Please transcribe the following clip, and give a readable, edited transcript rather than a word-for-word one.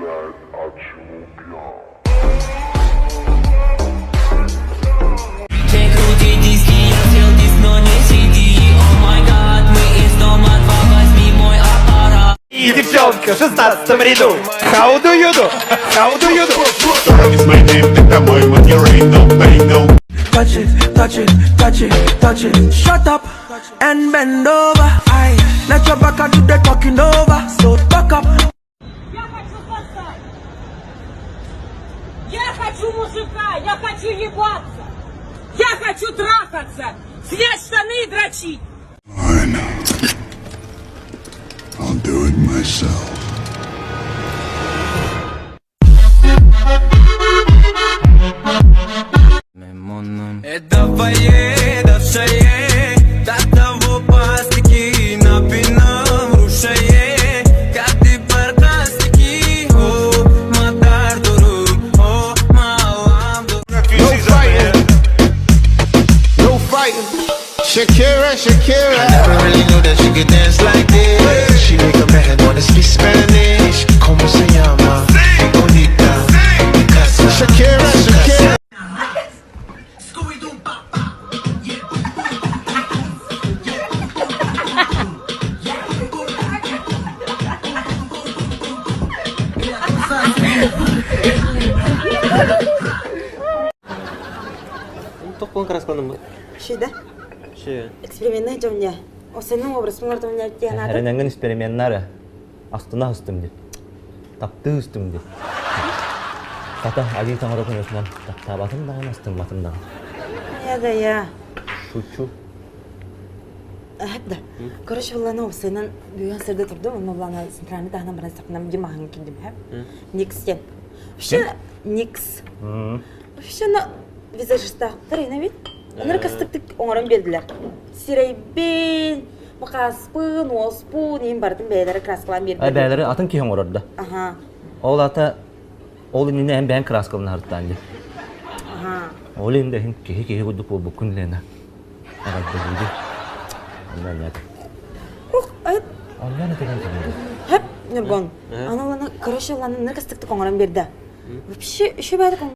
И девчонка в шестнадцатом ряду. How do you do? How do you do? It's my name, это мой money, no pain, no Touch it, touch it, touch it, touch it. Shut up and bend over. Aye. Let your back do the talking over. So talk up. Я хочу сосать! Я хочу мужика! Я хочу ебаться! Я хочу трахаться! Снять штаны и дрочить! I'll do it myself. No fighting. No fighting. Shakira, Shakira. I never really knew that she could dance like this. She make a man wanna speak Spanish. Como se llama? Bonita. Mi casa. Shakira, Shakira. Тохпон краскаланаммыт. Шида. Эксперименнай дьомня. Осеннің образын оларды диэн ааты. Эрэнэҥҥин эксперименнары астына ыстым дип. Таптыы ыстым дип. Хата айыы таҥара көмөтүнэн таптаабатым даҕаны астымматым даҕаны. Я да я. Шучу. Эһэп да. Короче, буллана опсайынан бүгүн сырда турдум, онно буллана центральный таһынан баран сахнам димаһын киирдим, хэп. Никс диэн. Вообще, Никс. Вообще, на визажистаахтар ина бит. Онор кастыктык оҥорон биэрдилэр. Сирэйбин, махааспын, уоспун, иһин барытын бэйэлэрэ краскалаан Ай биэрдилэр. бэйэлэри атын киһи оҥорор да. Аха. Ол ата ол иннинэ эн бэйэҥ краскалын аһартаан дии. Аха. Ол иһин да иһин киһи киһи курдук буолбуккун Лена. Эҕэрдэлиибин. Онно анньаат. Ух, айып. Онньоон этигэн кэлиэбин. Хэп, Ньургун. Аны оланы, короче, оланы ныр кастыктык оҥорон биэрдэ. Вообще, еще бэйэтэ.